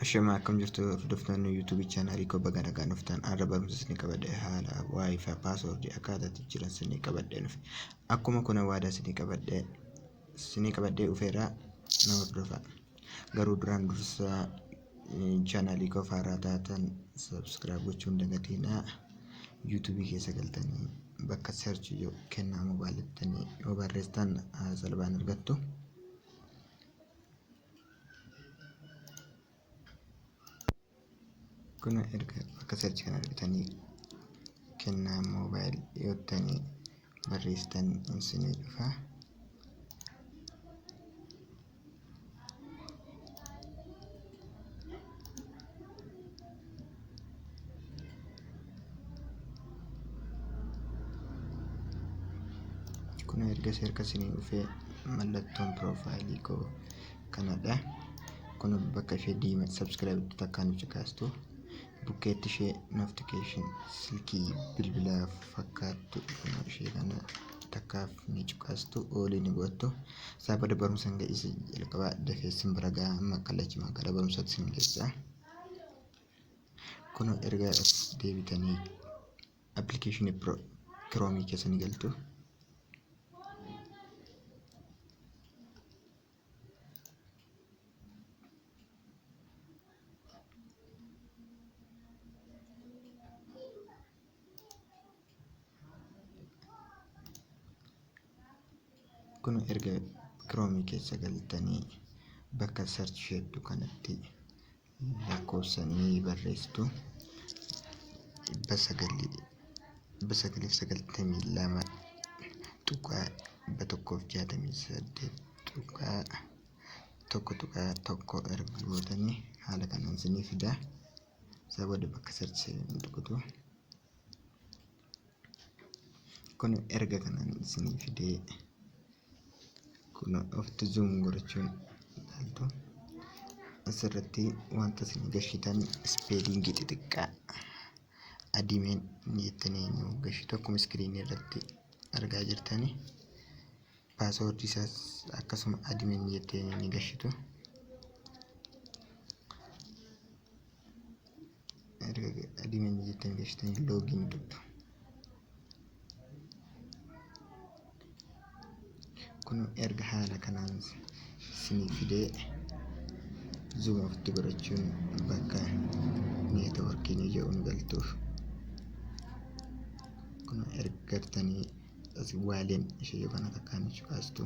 Ashamaa, akkam jirtu hordoftoonni YouTube chaanaalii koo? Baga nagaan dhuftan. Har'a barumsa isinii qabadhe haala WiFi passwordii akkaataa itti jiran isinii qabadhee dhufe. Akkuma kuna waadaa isinii qabadhee dhufeera, na hordofaa. Garuu duraan dursa chaanaalii koo haaraa taatan subscribe gochuu hin dagatinaa. YouTube keessa galtanii bakka search jedhu Kennaa Mobile jettanii yoo barreessitan salphaan argattu. Kun erga bakka search kana argitanii Kennaa Mobile yoottanii barreessitan isinii dhufa. Kun erga harka isinii dhufee mallattoon profileii koo kanadha. Kun bakka ishee diimaa subscribe takkaan nu caqastu. Bukkeetti ishee notification silkii bilbilaa fakkaattu kun ishee kana takkaaf ni cuqaastu, allii ni godhattu. Isaa booda barumsa hanga isa jalqabaa dafee isin bira ga'a. Amma kallattii gara barumsaatti isin geessa. Kun erga as deebitanii applicationii Chromeii keessa ni galtu. Kun erga Chromeii keessa galtanii bakka search jedhu kanatti lakkoofsa ni barreessitu. 992.168.1.1 erga gootanii haala kanaan isinii fida. Isaa booda bakka search tuqxu. Kun erga kanaan isinii fidee kun ofitti zoom godhachuun ilaaltu. Asirratti wanta isin gashitan spellingii xixiqqaa admin jettanii nu gashitu, akkuma screenii irratti argaa jirtani. Passwordii isaas akkasuma admin jettanii ni gashitu. Erga admin jettanii gashitanii login tuqxu. Kun erga haala kanaan isinii fidee zoom ofitti godhachuun bakka networkiin jedhu nu galtuuf. Kun erga gartanii as waaleen ishee kana takkaan kaastu.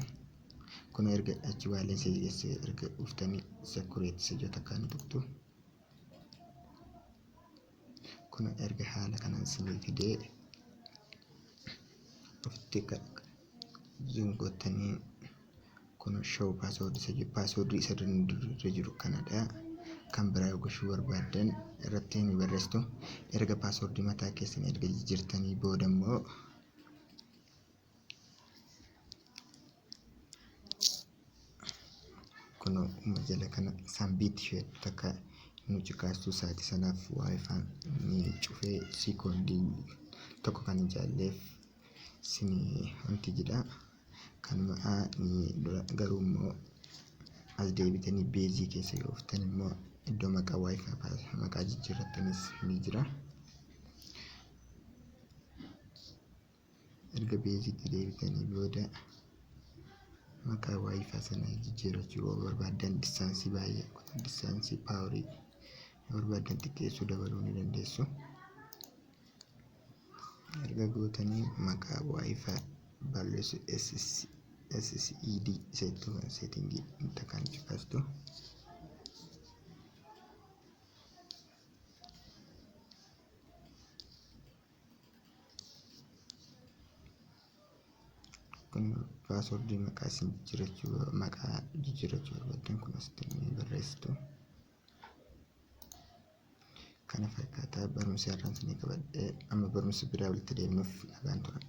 Kun erga achi waaleen ishee geesse erga dhuftanii security isa jedhu takkaan tuqxu. Kun erga haala kanaan isinii fidee ofitti zoom gootanii kun show password isa jedhu, passwordii isa irra jiru kanadha. Kan biraa yoo gochuu barbaaddan irratti ni barreessitu. Erga passwordii mataa keessanii erga jijjiirtanii booda immoo kun jala kana sambiitti ishee takka nu cikaastuu sa'aatii sanaaf WiFiin ni cufee sekoondii tokko kan hin caalleef isinii wanti jedha. Kanuma ni garuu immoo as deebitanii basic keessa yoo dhuftan immoo iddoo maqaa WiFi maqaa jijjiirrattanis ni jira. Erga basictti deebitanii booda maqaa WiFi sana jijjiirrachuu yoo barbaaddan, distanceii baay'ee, distanceii powerii yoo barbaaddan xiqqeessuu dabaluu ni dandeessu. Erga gootanii maqaa WiFi balleessu SSID isa jettu settingii takkaan cuqaastu. Kun passwordii maqaa isin jijjiirrachuu, maqaa jijjiirrachuu barbaaddan kun asitti ni barreessitu. Kana fakkaataa barumsa har'aan isinii qabadhee. Amma barumsa biraa walitti deemnuuf nagaan tura.